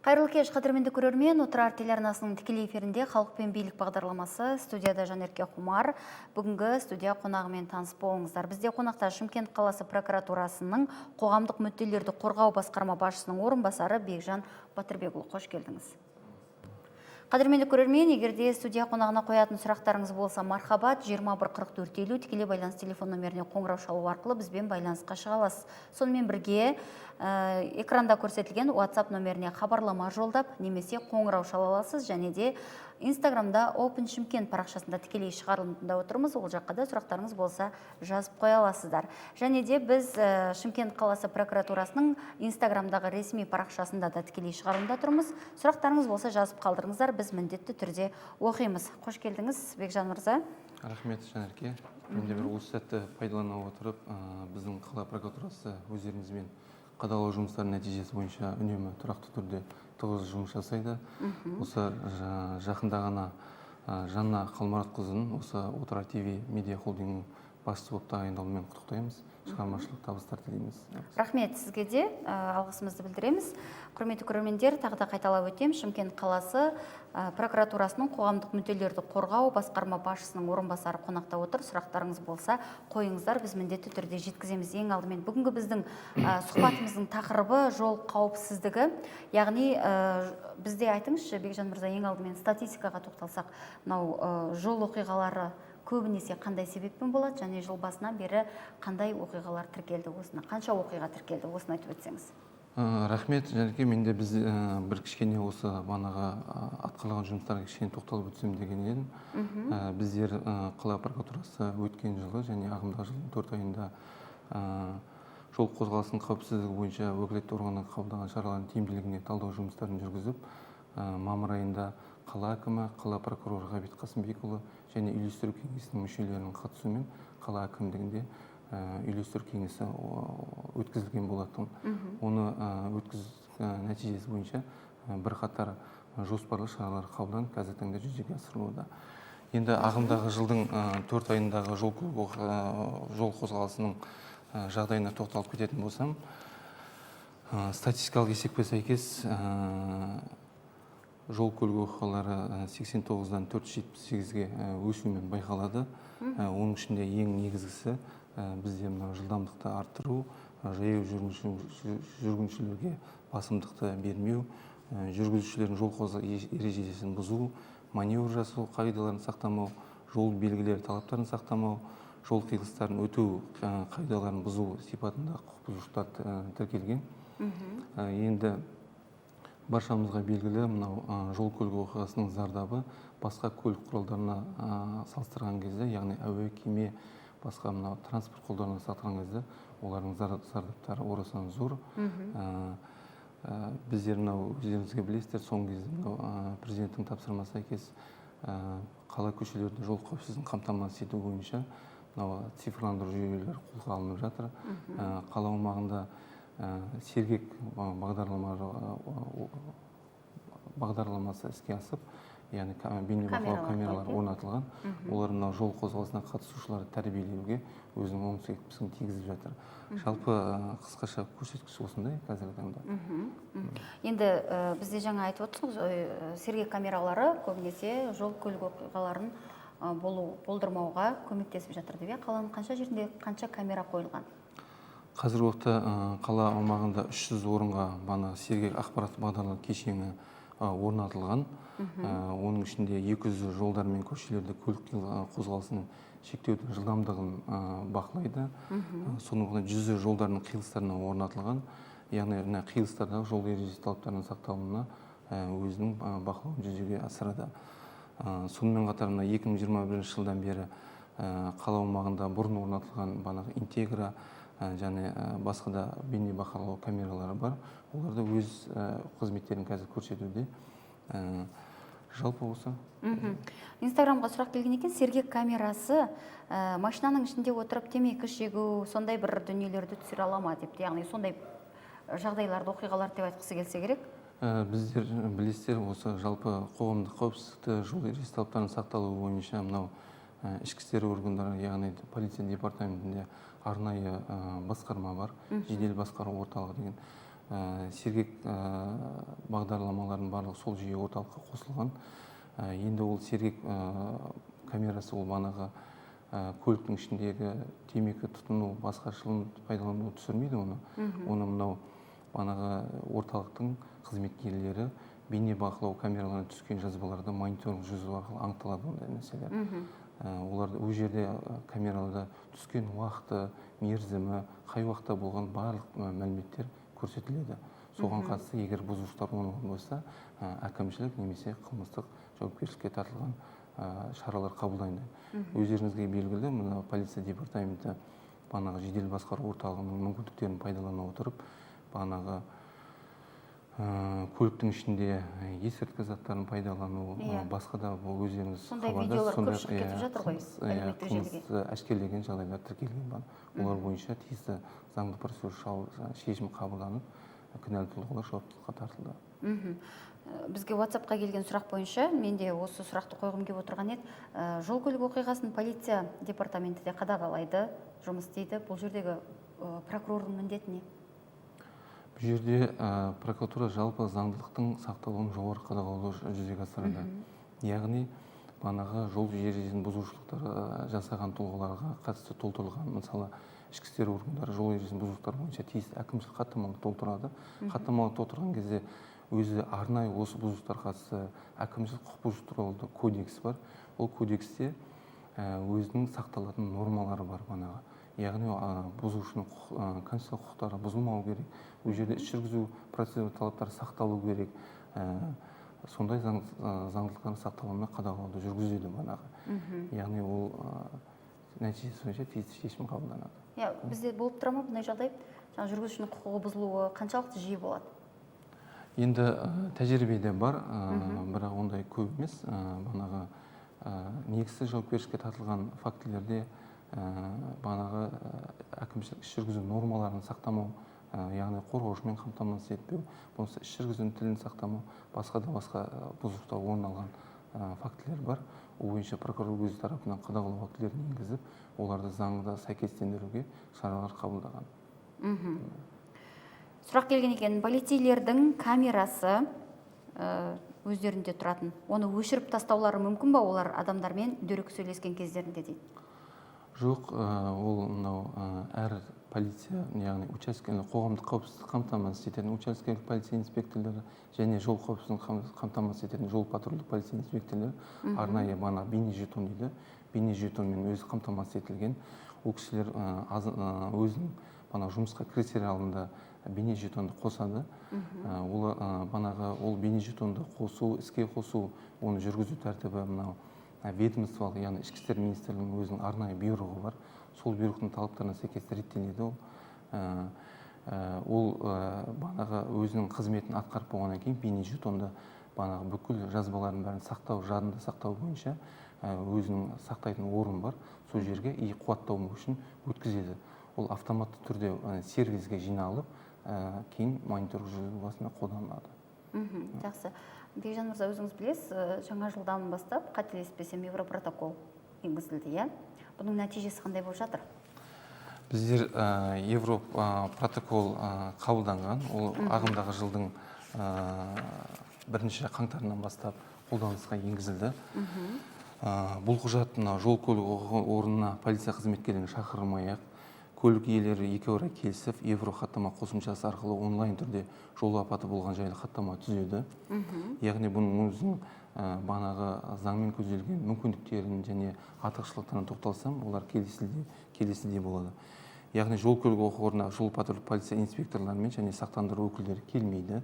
Қайырлы кеш, қадірменді көрермен! Отырар телеарнасының тікелей эфирінде «Халық пен билік» бағдарламасы. Студияда Жанерке Құмар. Бүгінгі студия қонағымен таныс болыңыздар. Бізде қонақта Шымкент қаласы прокуратурасының қоғамдық мүдделерді қорғау басқарма басшысының орынбасары Бекжан Батырбекұлы. Қош келдіңіз! Қадірменді көрермен, егер де студия қонағына қоятын сұрақтарыңыз болса, мархабат, 21 44 50 тікелей байланыс телефон номеріне қоңырау шалу арқылы бізбен байланысқа шыға аласыз. Сонымен бірге экранда көрсетілген WhatsApp номеріне хабарлама жолдап немесе қоңырау шала аласыз. Және де Инстаграмда Open Шымкент парақшасында тікелей шығарылымда отырмыз. Ол жаққа да сұрақтарыңыз болса, жазып қоя аласыздар. Және де біз Шымкент қаласы прокуратурасының Инстаграмдағы ресми парақшасында да тікелей шығарылымда тұрмыз. Сұрақтарыңыз болса, жазып қалдырыңыздар, біз міндетті түрде оқимыз. Қош келдіңіз, Бекжан мырза! Рахмет, Жанерке! Мен де бір осы сәтті пайдалана отырып, біздің қала прокуратурасы өздеріңізбен қадағалау жұмыстарының нәтижесі бойынша үнемі тұрақты түрде тығыз жұмыс жасайды. Осы жақында ғана Жанна Қалмұратқызын осы Отырар ТВ медиа холдингінің басшысы болып тағайындалуымен құттықтаймыз, шығармашылық табыстар тілейміз. Рахмет сізге де, алғысымызды білдіреміз. Құрметті көрермендер, тағы да қайталап өтемін: Шымкент қаласы прокуратурасының қоғамдық мүдделерді қорғау басқарма басшысының орынбасары қонақта отыр. Сұрақтарыңыз болса, қойыңыздар, біз міндетті түрде жеткіземіз. Ең алдымен бүгінгі біздің сұхбатымыздың тақырыбы – жол қауіпсіздігі. Яғни бізде, айтыңызшы, Бекжан мырза, ең алдымен статистикаға тоқталсақ, мынау жол оқиғалары көбінесе қандай себеппен болады және жыл басынан бері қандай оқиғалар тіркелді, осыны, қанша оқиға тіркелді, осыны айтып өтсеңіз. Рахмет, Жанерке! Мен де біз бір кішкене осы бағанағы атқарылған жұмыстарға кішкене тоқталып өтсем деген едім. Біздер қала прокуратурасы өткен жылы және ағымдағы жылдың 4 айында жол қозғалысының қауіпсіздігі бойынша өкілетті органның қабылдаған шаралардың тиімділігіне талдау жұмыстарын жүргізіп, мамыр айында қала әкімі, қала прокуроры Ғабит Қасымбекұлы және үйлестіру кеңесінің мүшелерінің қатысуымен қала әкімдігінде үйлестіру кеңесі өткізілген болатын. Оны өткіз нәтижесі бойынша бірқатар жоспарлы шаралар қабылданып, қазіргі таңда жүзеге асырылуда. Енді ағымдағы жылдың 4 айындағы жол қозғалысының жағдайына тоқталып кететін болсам, статистикалық есепке сәйкес, жол көлік оқиғалары 89-дан 478-ге өсумен байқалады. Оның ішінде ең негізгісі бізде мынау жылдамдықты арттыру, жаяу жүргіншілерге басымдықты бермеу, жүргізушілердің жол қозғалыс ережесін бұзу, маневр жасау қағидаларын сақтамау, жол белгілері талаптарын сақтамау, жол қиылыстарын өту қағидаларын бұзу сипатында құқық бұзушылықтар тіркелген. Енді баршамызға белгілі, мынау жол көлік оқиғасының зардабы басқа көлік құралдарына салыстырған кезде, яғни әуе, кеме, басқа мынау транспорт құралдарына салыстырған кезде, олардың зардаптары орасан зор. Біздер мынау өздеріңізге білесіздер, соңғы кезде мынау президенттің тапсырмасына сәйкес қала көшелерінде жол қауіпсіздігін қамтамасыз ету бойынша мынау цифрландыру жүйелері қолға алынып жатыр. Қала аумағында «Сергек» бағдарламасы іске асып, яғни бейнебақылау Камералар камералары қойып, иә? орнатылған. Олар мынау жол қозғалысына қатысушыларды тәрбиелеуге өзінің оң серпісін тигізіп жатыр. Жалпы қысқаша көрсеткіш осындай қазіргі таңда. Енді бізде жаңа айтып отырсыз ғой, сергек камералары көбінесе жол көлік оқиғаларын болдырмауға көмектесіп жатыр деп, иә? Қаланың қанша жерінде қанша камера қойылған? Қазіргі уақытта қала аумағында 300 орынға бағанағы «Сергек» ақпараттық бағдарлама кешені орнатылған. Оның ішінде 200 жолдар мен көшелерде көлік қозғалысын шектеудің жылдамдығын бақылайды. Соның қатар 100 жолдардың қиылыстарына орнатылған, яғни мына қиылыстардағы жол ережесі талаптарының сақталуына өзінің бақылауын жүзеге асырады. Сонымен қатар мына 2021 жылдан бері қала аумағында бұрын орнатылған бағанағы «Интегра» және басқа да бейнебақылау камералары бар. Олар да өз қызметтерін қазір көрсетуде. Жалпы осы. Инстаграмға сұрақ келген екен: сергек камерасы машинаның ішінде отырып темекі шегу, сондай бір дүниелерді түсіре ала ма деп, яғни сондай жағдайларды, оқиғаларды деп айтқысы келсе керек. Біздер білесіздер, осы жалпы қоғамдық қауіпсіздікті, жол ережесі талаптарының сақталуы бойынша мынау ішкі істер органдары, яғни полиция департаментінде арнайы басқарма бар, жедел басқару орталығы деген. Сергек бағдарламаларының барлығы сол жүйе орталыққа қосылған. Енді ол Сергек камерасы, ол банағы көліктің ішіндегі темекі тұтыну, басқа шылым пайдалану түсірмейді оны. Оны мынау банағы орталықтың қызметкерлері бейне бақылау камераларына түскен жазбаларды мониторинг жүргізу арқылы анықталады ондай нәрселер. Оларды ол жерде камераларда түскен уақыты, мерзімі, қай уақытта болған барлық мәліметтер көрсетіледі. Соған қатысты егер бұзушылықтар орын алған болса, әкімшілік немесе қылмыстық жауапкершілікке тартылған шаралар қабылданды. Өздеріңізге белгілі, мына полиция департаменті бағанағы жедел басқару орталығының мүмкіндіктерін пайдалана отырып, бағанағы көліктің ішінде есірткі заттарын пайдалану, басқа да, бұл өздеріңіз Сондай хабардарсыз, видеолар көп сондай, шығып кетіп жатыр ғой әлеуметтік желіге. Қылмысты әшкерелеген жағдайлар тіркелген бар. Олар бойынша тиісті заңды процессуал шешім қабылданып, кінәлі тұлғалар жауаптылыққа тартылды. Бізге WhatsAppқа келген сұрақ бойынша мен де осы сұрақты қойғым келіп отырған еді. Жол көлік оқиғасын полиция департаменті де қадағалайды, жұмыс істейді. Бұл жердегі прокурордың міндеті не? Бұл жерде прокуратура жалпы заңдылықтың сақталуын жоғары қадағалауды жүзеге асырады. Яғни бағанағы жол ережесін бұзушылықтар жасаған тұлғаларға қатысты толтырылған, мысалы, ішкі істер органдары жол ережесін бұзушылықтар бойынша тиісті әкімшілік хаттамалар толтырады. Хаттамалар толтырған кезде өзі арнайы осы бұзушылықтарға қатысты әкімшілік құқық бұзушылық туралы кодекс бар. Ол кодексте өзінің сақталатын нормалары бар бағанағы. Яғни бұзушының конституциялық құқықтары бұзылмау керек, ол жерде іс жүргізу процедура талаптары сақталу керек. Сондай заңдылықтардың сақталуына қадағалауды жүргізеді бағанағы. Яғни ол нәтижесі бойынша тиісті шешім қабылданады. Иә, бізде болып тұра ма бұндай жағдай? Жаңа жүргізушінің құқығы бұзылуы қаншалықты жиі болады? Енді тәжірибеде бар, бірақ ондай көп емес. Бағанағы негізсіз жауапкершілікке тартылған фактілерде бағанағы әкімшілік іс жүргізу нормаларын сақтамау, яғни қорғаушымен қамтамасыз етпеу, болмаса іс жүргізу тілін сақтамау, басқа да басқа бұзушылықтар орын алған фактілер бар. Ол бойынша прокурор өз тарапынан қадағалау актілерін енгізіп, оларды заңда сәйкестендіруге шаралар қабылдаған. Сұрақ келген екен, полицейлердің камерасы өздерінде тұратын, оны өшіріп тастаулары мүмкін ба олар адамдармен дөрекі сөйлескен кездерінде дейді? Жоқ, ол мынау әр полиция, яғни учаскелік қоғамдық қауіпсіздікті қамтамасыз ететін учаскелік полиция инспекторлары және жол қауіпсіздігін қамтамасыз ететін жол патрульдік полиция инспекторлары арнайы бана бейнежетон дейді, бейнежетонмен өзі қамтамасыз етілген. Ол кісілер өзінің бана жұмысқа кірісер алдында бейнежетонды қосады. Ол банағы ол бейнежетонды қосу, іске қосу, оны жүргізу тәртібі мынау ведомстволық, яғни ішкі істер министрлігінің өзінің арнайы бұйрығы бар. Сол бұйрықтың талаптарына сәйкес реттеледі ол. Ол банағы өзінің қызметін атқарып болғаннан кейін бейнежетонды банағы бүкіл жазбалардың бәрін сақтау, жадында сақтау бойынша өзінің сақтайтын орын бар. Сол жерге и қуаттау үшін өткізеді. Ол автоматты түрде сервиске жиналып, кейін мониторинг жүргізу барысында қолданылады. Жақсы. Бекжан мырза, өзіңіз білесіз, жаңа жылдан бастап, қателеспесем, европротокол енгізілді, иә? Бұның нәтижесі қандай болып жатыр? Біздер европротокол қабылданған, ол ағымдағы жылдың бірінші қаңтарынан бастап қолданысқа енгізілді. Бұл құжат мына жол көлік орнына полиция қызметкерлерін шақырмай-ақ, көлік иелері екеуара келісіп, еврохаттама қосымшасы арқылы онлайн түрде жол апаты болған жайлы хаттама түзеді. Яғни бұның өзінің бағанағы заңмен көзделген мүмкіндіктерін және артықшылықтарына тоқталсам, олар келесідей болады. Яғни жол көлік оқиға орнына жол патрульдік полиция инспекторлары мен және сақтандыру өкілдері келмейді.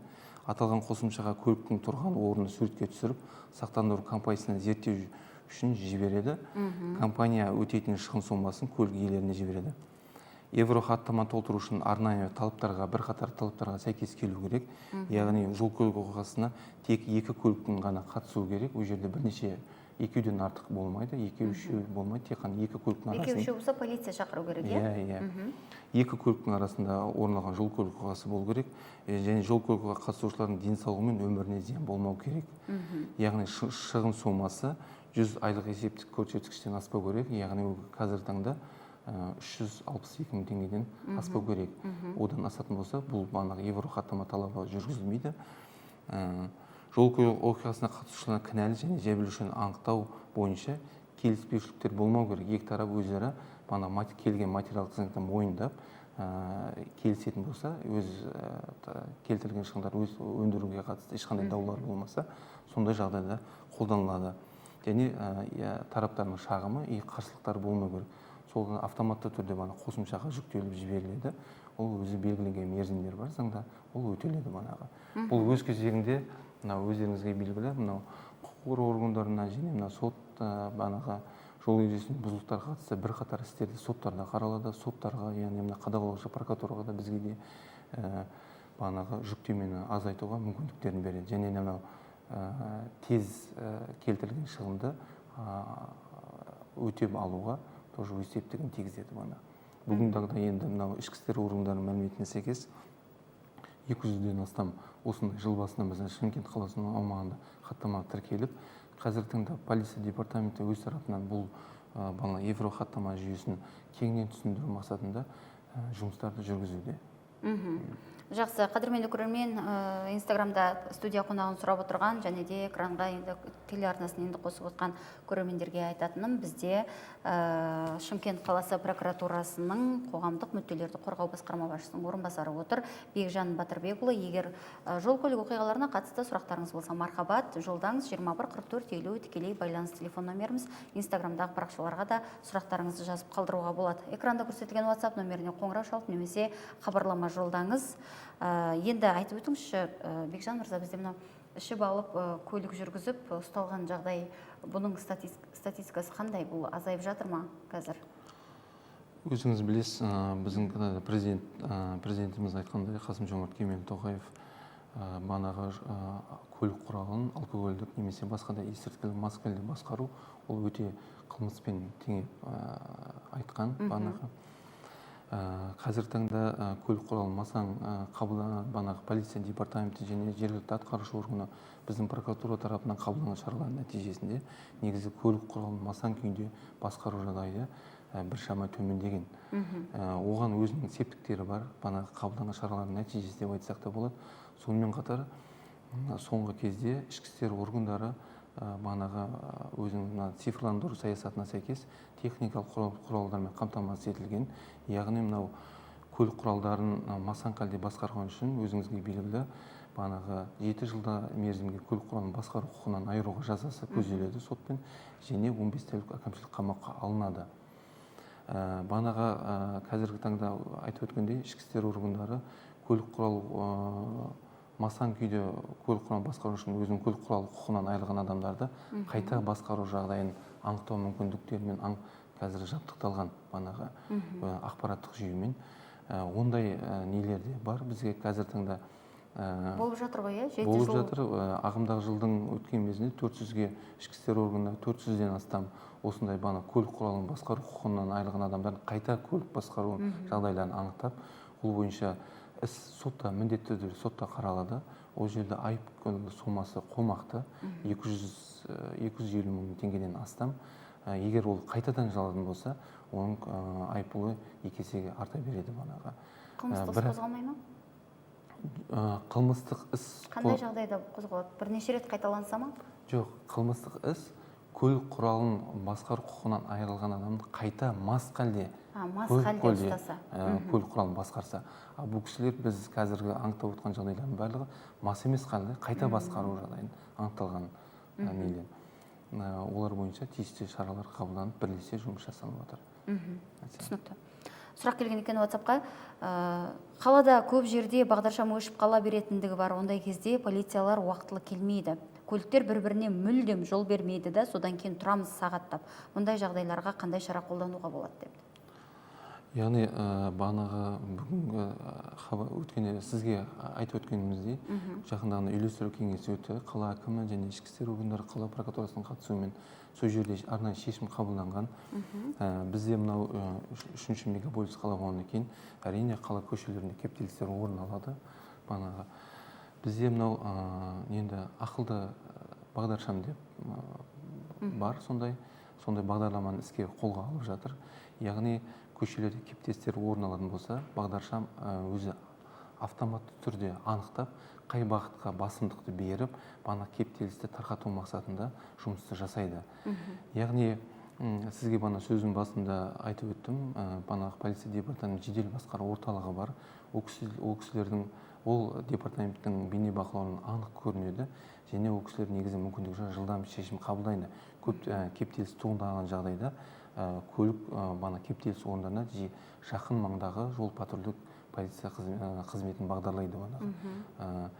Аталған қосымшаға көліктің тұрған орнын суретке түсіріп, сақтандыру компаниясына зерттеу үшін жібереді. Компания өтейтін шығын сомасын көлік иелеріне жібереді. Еврохаттама толтыру үшін арнайы талаптарға, бірқатар талаптарға сәйкес келу керек. Яғни жол көлік оқиғасына тек екі көліктің ғана қатысуы керек. Ол жерде бірнеше, екеуден артық болмайды, екеу, үшеу болмайды, тек қана екі көліктің Екеу, арасында. үшеу болса, полиция шақыру керек, иә? Иә. Екі көліктің арасында орын алған жол көлік оқиғасы болу керек. Және жол көлік оқиғаға қатысушылардың денсаулығы мен өміріне зиян болмау керек. Яғни шығын сомасы 100 айлық есептік көрсеткіштен аспау керек. Яғни ол қазіргі таңда 362 мың теңгеден аспау керек. Одан асатын болса, бұл бағанағы еврохаттама талабы жүргізілмейді. Жол көлік оқиғасына қатысушылар кінәлі және жәбірленушіні анықтау бойынша келіспеушіліктер болмау керек. Екі тарап өзара бағана келген материалдық заңды мойындап, келісетін болса, өз келтірілген шығындар өз өндіруге қатысты ешқандай даулар болмаса, сондай жағдайда қолданылады. Және тараптардың шағымы и қарсылықтары болмау керек. Сол автоматты түрде бағана қосымшаға жүктеліп жіберіледі. Ол өзі белгіленген мерзімдер бар заңда, ол өтеледі бағанағы. Бұл өз кезегінде мынау өздеріңізге белгілі, мынау құқық қорғау органдарына және мына сот бағанағы жол ережесінің бұзылықтарға қатысты бірқатар істерді соттарда қаралады. Соттарға, яғни мына қадағалаушы прокуратураға да, бізге де бағанағы жүктемені азайтуға мүмкіндіктерін береді. Және мынау тез келтірілген шығынды өтеп алуға тоже өз септігін тигізеді бағана. Бүгінгі таңда енді мынау ішкі істер органдарының мәліметіне сәйкес 200-ден астам осындай жыл басынан біздің Шымкент қаласының аумағында хаттама тіркеліп, қазіргі таңда полиция департаменті өз тарапынан бұл бағана еврохаттама жүйесін кеңінен түсіндіру мақсатында жұмыстарды жүргізуде. Жақсы, қадірменді көрермен, Инстаграмда студия қонағын сұрап отырған және де экранға енді телеарнасын енді қосып отқан көрермендерге айтатыным, бізде Шымкент қаласы прокуратурасының қоғамдық мүдделерді қорғау басқарма басшысының орынбасары отыр, Бекжан Батырбекұлы. Егер жол көлік оқиғаларына қатысты сұрақтарыңыз болса, мархабат, жолдаңыз. 21 44 50 тікелей байланыс телефон номеріміз. Инстаграмдағы парақшаларға да сұрақтарыңызды жазып қалдыруға болады. Экранда көрсетілген WhatsApp номеріне қоңырау шалып немесе хабарлама жолдаңыз. Енді айтып өтіңізші, Бекжан мырза, бізде мынау ішіп алып көлік жүргізіп ұсталған жағдай, бұның статистикасы қандай, бұл азайып жатыр ма қазір? Өзіңіз білесіз, біздің президентіміз айтқандай, Қасым Жомарт Кемелұлы Тоқаев, бағанағы көлік құралын алкогольдік немесе басқа да есірткілі мас күйінде басқару ол өте қылмыспен теңеп айтқан бағанағы. Қазіргі таңда көлік құралын масаң қабылданған бағанағы полиция департаменті және жергілікті атқарушы органы, біздің прокуратура тарапынан қабылданған шаралардың нәтижесінде негізі көлік құралын масаң күйінде басқару жағдайы біршама төмендеген. Оған өзінің септіктері бар, бағанағы қабылданған шаралардың нәтижесі деп айтсақ та болады. Сонымен қатар соңғы кезде ішкі істер органдары бағанағы өзінің мына цифрландыру саясатына сәйкес техникалық құралдармен қамтамасыз етілген, яғни мынау көлік құралдарын масаң халде басқарған үшін өзіңізге белгілі бағанағы 7 жылда мерзімге көлік құралын басқару құқығынан айыруға жазасы көзделеді сотпен және 15 тәулік әкімшілік қамаққа алынады. Бағанағы қазіргі таңда айтып өткендей, ішкі істер органдары көлік құрал масаң күйде көлік құралын басқару үшін өзінің көлік құралы құқығынан айырылған адамдарды қайта басқару жағдайын анықтау мүмкіндіктерімен қазір жабдықталған бағанағы ақпараттық жүйемен. Ондай нелер де бар бізге қазіргі таңда. Болып жатыр ғой, иә, 7 Болып жыл. жатыр. Ағымдағы жылдың өткен кезінде 400-ге ішкі істер органында 400-ден астам осындай бағана көлік құралын басқару құқығынан айырылған адамдардың қайта көлік басқару жағдайларын анықтап, ол бойынша іс сотта, міндетті түрде сотта қаралады. Ол жерде айып сомасы қомақты, 250 мың теңгеден астам. Егер ол қайтадан жалатын болса, оның айыппұлы екі есеге арта береді бағанағы. Қылмыстық іс қозғалмай ма? Қылмыстық іс Қандай жағдайда қозғалады, бірнеше рет қайталанса ма? Жоқ, қылмыстық іс көлік құралын басқару құқығынан айырылған адамды қайта мас халде А, мас көлік халде ұстаса. Көлік құралын басқарса. А бұл кісілер, біз қазіргі анықтап отқан жағдайлардың барлығы мас емес халде қайта басқару жағдайын анықталған нелер. Олар бойынша тиісті шаралар қабылданып, бірлесе жұмыс жасалып жатыр. Түсінікті. Сұрақ келген екен WhatsAppқа. Қалада көп жерде бағдаршам өшіп қала беретіндігі бар. Ондай кезде полициялар уақытылы келмейді. Көліктер бір біріне мүлдем жол бермейді да, содан кейін тұрамыз сағаттап. Мұндай жағдайларға қандай шара қолдануға болады деп. Яғни бағанағы бүгінгі хабар, өткенде сізге айтып өткеніміздей, жақында ғана үйлестіру кеңесі өтті, қала әкімі және ішкі істер органдары, қала прокуратурасының қатысуымен. Сол жерде арнайы шешім қабылданған. Бізде мынау үшінші мегаполис қала болғаннан кейін, әрине, қала көшелерінде кептелістер орын алады. Бағанағы бізде мынау енді ақылды бағдаршам деп бар, сондай бағдарламаны іске қолға алып жатыр, яғни Көшелерде кептелістер орын алатын болса, бағдаршам өзі автоматты түрде анықтап, қай бағытқа басымдықты беріп, бана кептелісті тарқату мақсатында жұмысты жасайды. Яғни сізге бана сөздің басында айтып өттім, бана полиция департаменті жедел басқару орталығы бар. Ол кісілердің, ол департаменттің бейнебақылауынан анық көрінеді, және ол кісілер негізі мүмкіндігінше жылдам шешім қабылдайды. Көп кептеліс туындаған жағдайда көлік бана кептеліс орындарына жақын маңдағы жол патрульдік полиция қызметін бағдарлайды банағы.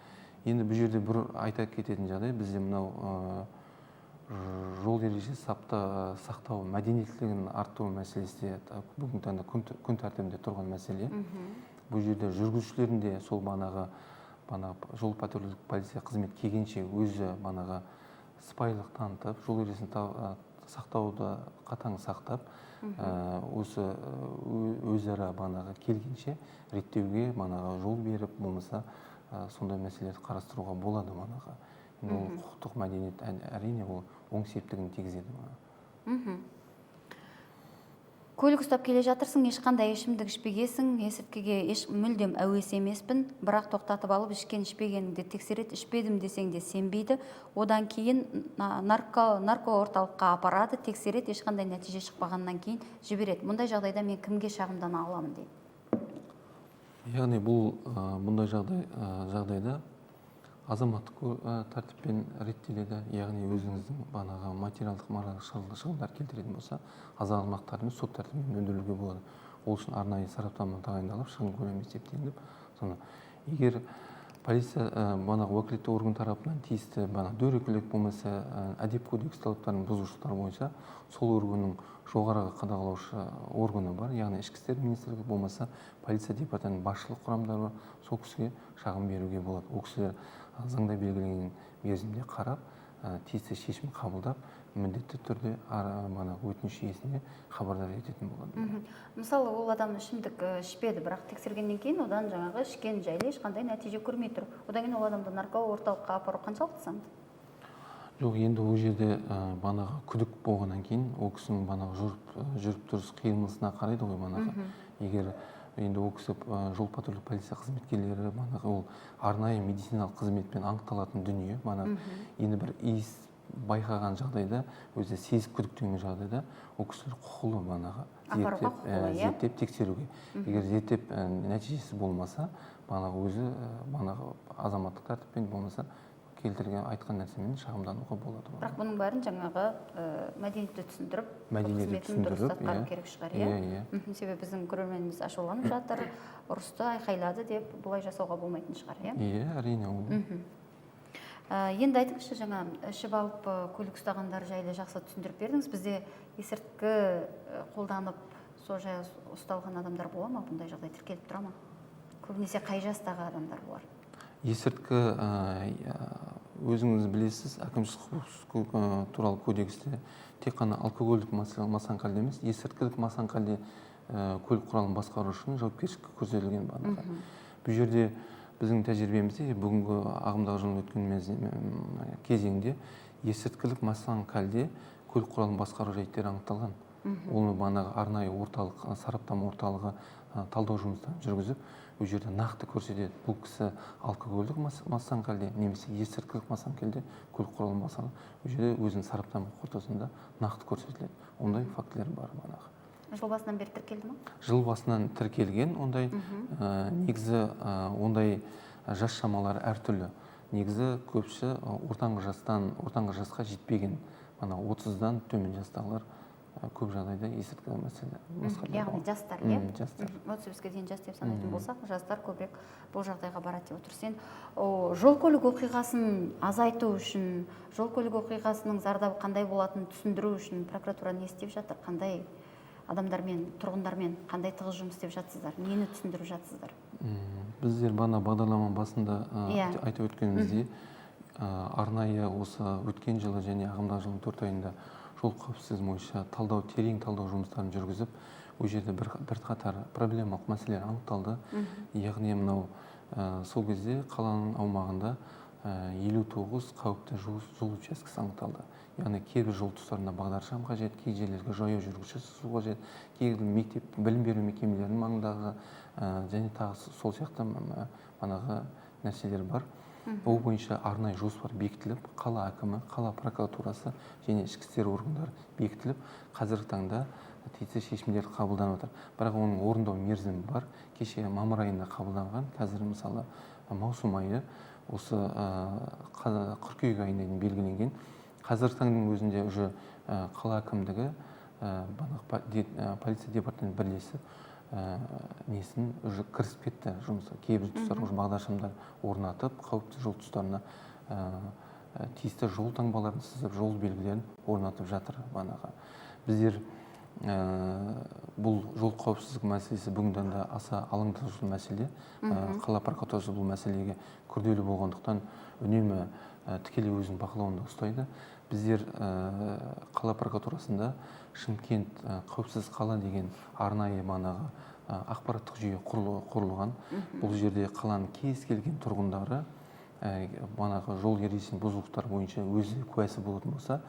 Енді бұл жерде бір айта кететін жағдай, бізде мынау жол ережесі сақтау мәдениеттілігін арттыру мәселесі де бүгінгі таңда күн тәртібінде тұрған мәселе. Бұл жерде жүргізушілердің де сол банағы жол патрульдік полиция қызмет келгенше өзі банағы сыпайылық танытып, жол ережесін сақтауды қатаң сақтап, осы өзара банағы келгенше реттеуге банағы жол беріп, болмаса сондай мәселелерді қарастыруға болады банағы. Енді ол құқықтық мәдениет әрине ол оң септігін тигізеді. Көлік ұстап келе жатырсың, ешқандай ішімдік ішпегенсің, есірткіге еш мүлдем әуес емеспін, бірақ тоқтатып алып ішкен ішпегеніңді тексереді, ішпедім десең де сенбейді. Одан кейін нарко орталыққа апарады, тексереді, ешқандай нәтиже шықпағаннан кейін жібереді. Мұндай жағдайда мен кімге шағымдана аламын дейді. Яғни бұл бұндай жағдайда азаматтық тәртіппен реттеледі. Яғни өзіңіздің банағы материалдық моральдық шығындар келтіретін болса, азаматтық тәртіппен, сот тәртібімен өндірілуге болады. Ол үшін арнайы сараптама тағайындалып, шығын көлемі есептелініп, соны егер полиция банағы уәкілетті орган тарапынан тиісті бана дөрекілік болмаса әдеп кодекс талаптарын бұзушылықтар бойынша сол органның жоғарғы қадағалаушы органы бар, яғни ішкі істер министрлігі болмаса полиция департаментінің басшылық құрамдары бар, сол кісіге шағым беруге болады. Ол кісілер заңда белгіленген мерзімде қарап, тиісті шешім қабылдап, міндетті түрде өтініш иесіне хабардар ететін болады. Мысалы, ол адам ішімдік ішпеді, бірақ тексергеннен кейін одан жаңағы ішкен жайлы ешқандай нәтиже көрмей тұр. Одан кейін ол адамды нарко орталыққа апару қаншалықты заңды? Жоқ, енді ол жерде банағы күдік болғаннан кейін ол кісінің банағы жүріп тұрыс қимылысына қарайды ғой банағы. Егер енді ол кісі жол патрульдік полиция қызметкерлері банағы ол арнайы медициналық қызметпен анықталатын дүние банағы. Енді бір иіс байқаған жағдайда, өзі сезіп күдіктенген жағдайда ол кісілер құқылы банағы зерттеп тексеруге. Егер зерттеп нәтижесі болмаса, банағы өзі банағы азаматтық тәртіппен болмаса келтірген айтқан нәрсемен шағымдануға болады. Бірақ бұның бәрін жаңағы мәдениетті түсіндіріп, қызметін дұрыс атқару керек шығар, иә? Иә. Себебі біздің көрерменіміз ашуланып жатыр, ұрысты, айқайлады деп бұлай жасауға болмайтын шығар, иә? Иә, әрине ол. Енді айтыңызшы, жаңа ішіп алып көлік ұстағандар жайлы жақсы түсіндіріп бердіңіз. Бізде есірткі қолданып сол жайлы ұсталған адамдар бола ма? Бұндай жағдай тіркеліп тұра ма? Көбінесе қай жастағы адамдар бұлар? Есірткі өзіңіз білесіз, әкімшілік құқық туралы кодексте тек қана алкогольдік масаң халде емес, есірткілік масаң халде көлік құралын басқару үшін жауапкершілік көрсетілген барлығы. Бұл жерде біздің тәжірибемізде бүгінгі ағымдағы жылдың өткен кезеңде есірткілік масаң халде көлік құралын басқару жайттері анықталған. Оны банағы арнайы орталық, сараптама орталығы талдау жұмыстарын жүргізіп, ол жерде нақты көрсетеді, бұл кісі алкогольдік масаң халде немесе есірткілік масаң халде көлік құралын басқарған. Ол жерде өзінің сараптама қорытындысында нақты көрсетіледі. Ондай фактілер бар банағы. Жыл басынан бері тіркелді ме? Жыл басынан тіркелген ондай. Негізі ондай жас шамалары әртүрлі. Негізі көпші ортаңғы жастан, ортаңғы жасқа жетпеген, ана 30-дан төмен жастағылар көп жағдайда есірткі мәселе басқарады. Яғни жастар, иә? Жастар. 35-ке дейін жас деп санайтын болсақ, жастар көбірек бұл жағдайға барады деп отырсыз. Сен жол көлік оқиғасын азайту үшін, жол көлік оқиғасының зардабы қандай болатынын түсіндіру үшін прокуратура не істеп жатыр? Қандай адамдармен, тұрғындармен қандай тығыз жұмыс істеп жатсыздар? Нені түсіндіріп жатсыздар? Біздер бана бағдарлама басында айтып өткеніміздей, арнайы осы өткен жылы және ағымдағы жылдың 4 айында жол қауіпсіздігі бойынша талдау, терең талдау жұмыстарын жүргізіп, ол жерде бірқатар проблемалық мәселелер анықталды. Яғни мынау сол кезде қаланың аумағында 59 қауіпті жол учаскесі анықталды. Яғни кейбір жол тұстарына бағдаршам қажет, кей жерлерге жаяу жүргінші сызу қажет, кейбір мектеп білім беру мекемелерінің маңындағы және тағы сол сияқты манағы нәрселер бар. Ол бойынша арнайы жоспар бекітіліп, қала әкімі, қала прокуратурасы және ішкі істер органдары бекітіліп, қазіргі таңда тиісті шешімдер қабылданып жатыр. Бірақ оның орындау мерзімі бар. Кеше мамыр айында қабылданған, қазір мысалы маусым айы, осы қыркүйек айына дейін белгіленген. Қазіргі таңның өзінде уже қала әкімдігі, полиция департаменті бірлесіп несін уже кірісіп кетті жұмысқа. Кейбір тұстарға уже бағдаршамдар орнатып, қауіпті жол тұстарына тиісті жол таңбаларын сызып, жол белгілерін орнатып жатыр банағы. Біздер бұл жол қауіпсіздік мәселесі бүгінгі таңда аса алаңдатушылық мәселе. Қала прокуратурасы бұл мәселеге күрделі болғандықтан үнемі тікелей өзінің бақылауында ұстайды. Біздер қала прокуратурасында Шымкент қауіпсіз қала деген арнайы манағы ақпараттық жүйе құрылған. Бұл жерде қаланың кез келген тұрғындары манағы жол ережесін бұзушылықтар бойынша өзі куәсі болатын болса,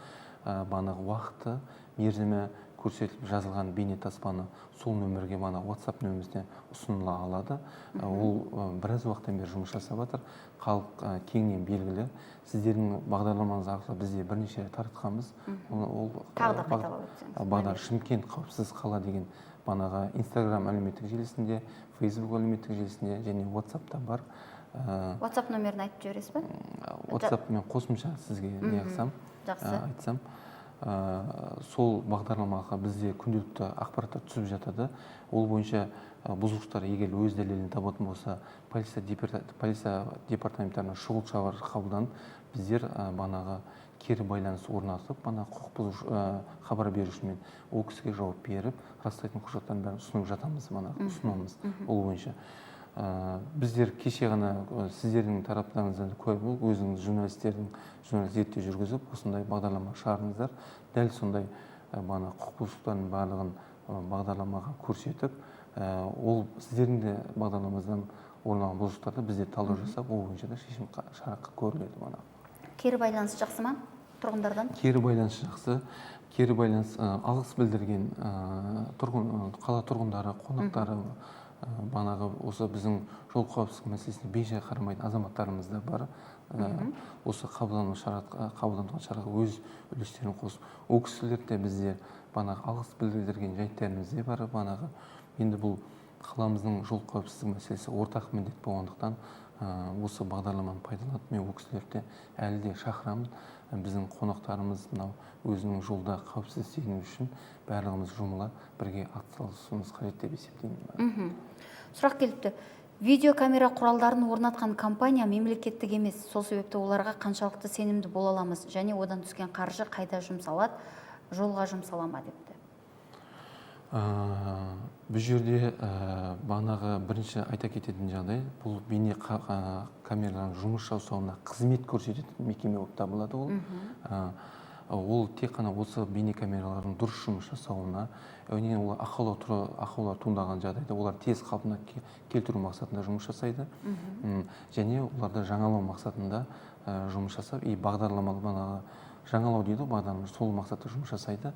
банағы уақыты, мерзімі көрсетіліп жазылған бейнетаспаны сол нөмірге, мана WhatsApp нөміріне ұсыныла алады. Ол біраз уақыттан бері жұмыс жасап жатыр. Халық кеңінен белгілі. Сіздердің бағдарламаңыз арқылы бізде бірнеше рет таратқанбыз. Ол Тағы да қайталап өтсеңіз. Бағдар Шымкент қауіпсіз қала деген банағы Инстаграм әлеуметтік желісінде, Facebook әлеуметтік желісінде және WhatsAppта бар. WhatsApp нөмірін айтып жібересіз бе? WhatsApp мен қосымша сізге не қылсам, айтсам, сол бағдарламаға бізде күнделікті ақпараттар түсіп жатады. Ол бойынша бұзушылықтар егер өз дәлелін табатын болса, полиция департаменттеріне шұғыл шаралар қабылданып, біздер банағы кері байланыс орнатып, бана құқық бұзушы хабар берушімен ол кісіге жауап беріп, растайтын құжаттардың бәрін ұсынып жатамыз, мана ұсынамыз ол бойынша. Біздер кеше ғана сіздердің тараптарыңыздан куә болып, өзіңіз журналистердің журналист зерттеу жүргізіп, осындай бағдарлама шығардыңыздар. Дәл сондай бана құқық бұзушылықтардың барлығын бағдарламаға көрсетіп, ол сіздердің де бағдарламаңыздан орын алған бұзушылықтарды бізде талдау жасап, ол бойынша да шешім шара көріледі бана. Кері байланыс жақсы ма тұрғындардан? Кері байланыс жақсы. Кері байланыс, алғыс білдірген қала тұрғындары, қонақтары, банағы осы біздің жол қауіпсіздік мәселесіне бейжай қарамайтын азаматтарымыз да бар. Осы қабылданған шараға өз үлестерін қосып, ол кісілер де бізде банағы алғыс білдірген жайттарымыз де бар. Банағы енді бұл қаламыздың жол қауіпсіздік мәселесі ортақ міндет болғандықтан, осы бағдарламаны пайдаланып, мен ол кісілерді әлі де шақырамын. Біздің қонақтарымыз мынау өзінің жолда қауіпсіз сезіну үшін барлығымыз жұмыла бірге атсалысуымыз қажет деп есептеймін. Сұрақ келіпті. Видеокамера құралдарын орнатқан компания мемлекеттік емес, сол себепті оларға қаншалықты сенімді бола аламыз және одан түскен қаржы қайда жұмсалады, жолға жұмсала ма депті. Бұл жерде бағанағы бірінші айта кететін жағдай, бұл бейне камералардың жұмыс жасауына қызмет көрсететін мекеме болып табылады ол. Ол тек қана осы бейне камералардың дұрыс жұмыс жасауына, яғни ол ақаулар туындаған жағдайда олар тез қалпына келтіру мақсатында жұмыс жасайды. Және оларды жаңалау мақсатында жұмыс жасап, и бағдарламалы бағанағы жаңалау дейді ғой, бағдарлама, сол мақсатта жұмыс жасайды.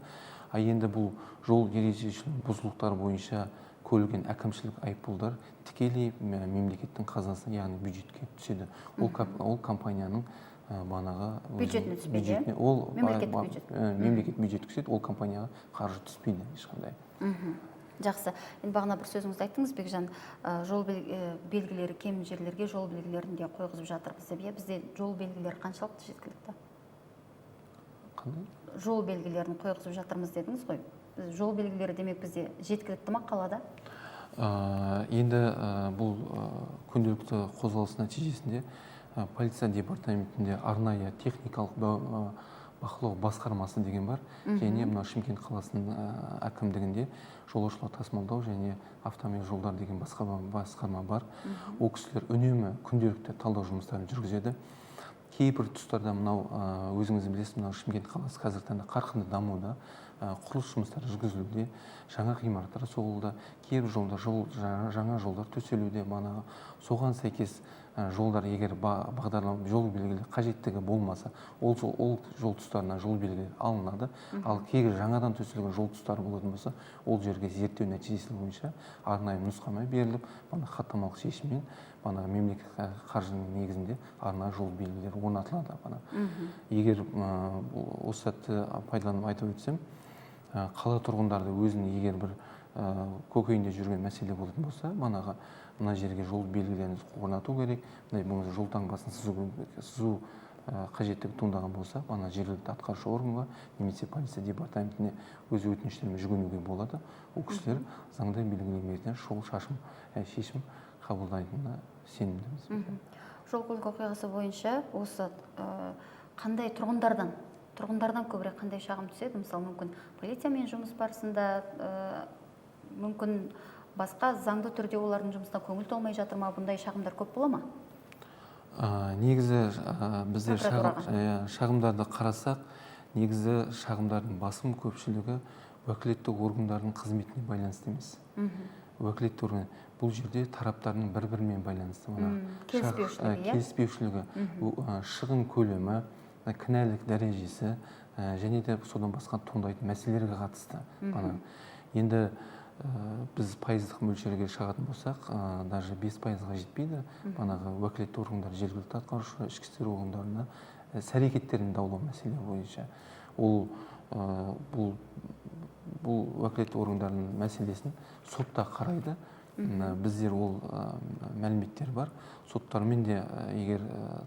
А енді бұл жол ережесінің бұзушылықтар бойынша көрілген әкімшілік айыппұлдар тікелей мемлекеттің қазынасына, яғни бюджетке түседі. Ол ол компанияның бағанағы өзінің Бюджетіне түспейді, иә? бюджетіне, ол Мемлекеттік бюджет. Мемлекет бюджетке түседі, ол компанияға қаржы түспейді ешқандай. Жақсы. Енді бағана бір сөзіңізді айттыңыз, Бекжан, жол белгілері кем жерлерге жол белгілерін де қойғызып жатырмыз деп, иә? Бізде жол белгілері қаншалықты жеткілікті? Қандай? Жол белгілерін қойғызып жатырмыз дедіңіз ғой. Біз жол белгілері демек бізде жеткілікті ма қалада? Енді бұл күнделікті қозғалыс нәтижесінде, полиция департаментінде арнайы техникалық бақылау басқармасы деген бар. Және мына Шымкент қаласының әкімдігінде жолаушылар тасымалдау және автомобиль жолдар деген басқарма бар. Ол кісілер үнемі күнделікті талдау жұмыстарын жүргізеді. Кейбір тұстарда мынау, өзіңіз білесіз, мынау Шымкент қаласы қазіргі таңда қарқынды дамуда. Құрылыс жұмыстары жүргізілуде, жаңа ғимараттар соғылуда, кейбір жолдар жаңа жолдар төселуде. Манағы соған сәйкес жолдар егер бағдарлама жол белгілері қажеттігі болмаса, ол жол тұстарына жол белгілері алынады. Ал кейбір жаңадан төселген жол тұстары болатын болса, ол жерге зерттеу нәтижесі бойынша арнайы нұсқама беріліп, мана хаттамалық шешіммен мана мемлекет қаржының негізінде арнайы жол белгілері орнатылады. Мана егер осы сәтті пайдаланып айтып өтсем, қала тұрғындары өзінің егер бір көкейінде жүрген мәселе болатын болса, манағы мына жерге жол белгілерін орнату керек, мына болмаса жол таңбасын сызу қажеттігі туындаған болса, ана жергілікті атқарушы органға немесе полиция департаментіне өз өтініштерімен жүгінуге болады. Ол кісілер заңда белгіленген мерзімде шұғыл шешім қабылдайтынына сенімдіміз. Жол көлік оқиғасы бойынша осы қандай тұрғындардан көбірек қандай шағым түседі? Мысалы, мүмкін полициямен жұмыс барысында, мүмкін басқа заңды түрде олардың жұмысына көңіл толмай жатыр ма? Бұндай шағымдар көп бола ма? Негізі біздер Прокуратураға. Шағымдарды қарасақ, негізі шағымдардың басым көпшілігі уәкілетті органдардың қызметіне байланысты емес. Уәкілетті орган бұл жерде тараптардың бір-бірімен байланысты. Мына Келіспеушілігі, иә? Келіспеушілігі, шығын көлемі, кінәлік дәрежесі, және де содан басқа туындайтын мәселелерге қатысты. Ана, енді біз пайыздық мөлшерге шығатын болсақ, даже 5%-ға жетпейді. Банағы уәкілетті органдар, жергілікті атқарушы, ішкі істер органдарына іс әрекеттерін даулау мәселе бойынша. Ол бұл уәкілетті органдардың мәселесін сотта қарайды. Біздер ол мәліметтер бар. Соттармен де егер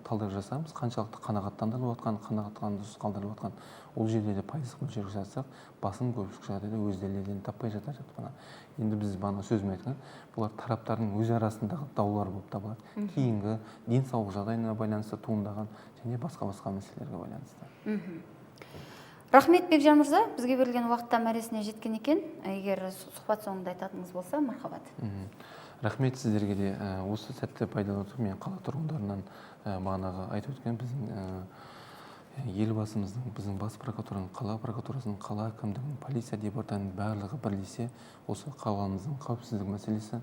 талдау жасамыз, қаншалықты қанағаттандырылып жатқан, қанағаттандырусыз қалдырылып жатқан, ол жерде де пайыздық мөлшер жасасақ, басым көпшілік жағдайда өз дәлелдерін таппай жатар жатқаны. Енді біз бағана сөзім айтқан, бұлар тараптардың өз арасындағы даулар болып табылады. Кейінгі денсаулық жағдайына байланысты туындаған және басқа-басқа мәселелерге байланысты. Рахмет, Бекжан мырза, бізге берілген уақытта мәресіне жеткен екен. Егер сұхбат соңында айтатыныңыз болса, мархабат. Рахмет сіздерге де. Осы сәтті пайдаланып мен қала тұрғындарынан, бағанағы айтып өткен біздің елбасымыздың, біздің бас прокуратураның, қала прокуратурасының, қала әкімдігінің, полиция департаментінің барлығы бірлесе осы қаламыздың қауіпсіздік мәселесі,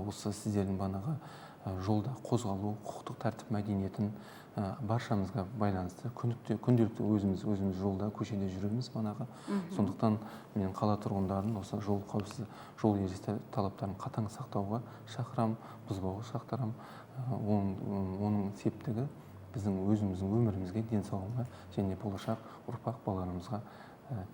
осы сіздердің бағанағы жолда қозғалу, құқықтық тәртіп мәдениетін, баршамызға байланысты күнделікті өзіміз жолда, көшеде жүреміз бағанағы. Сондықтан мен қала тұрғындарын осы жол қауіпсіз жол ережесі талаптарын қатаң сақтауға шақырамын, бұзбауға шақырамын. Оның септігі біздің өзіміздің өмірімізге, денсаулығымызға және болашақ ұрпақ балаларымызға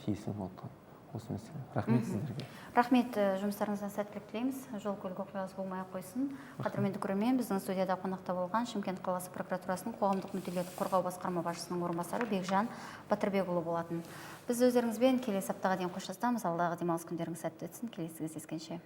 тиесілі болады осы мәселе. Рахмет сіздерге. Рахмет, жұмыстарыңыздан сәттілік тілейміз. Жол көлік оқиғасы болмай ақ қойсын. Қадірменді көрермен, біздің студияда қонақта болған Шымкент қаласы прокуратурасының қоғамдық мүдделерді қорғау басқарма басшысының орынбасары Бекжан Батырбекұлы болатын. Біз өздеріңізбен келесі аптаға дейін қоштасамыз. Алдағы демалыс күндеріңіз сәтті өтсін. Келесі кездескенше.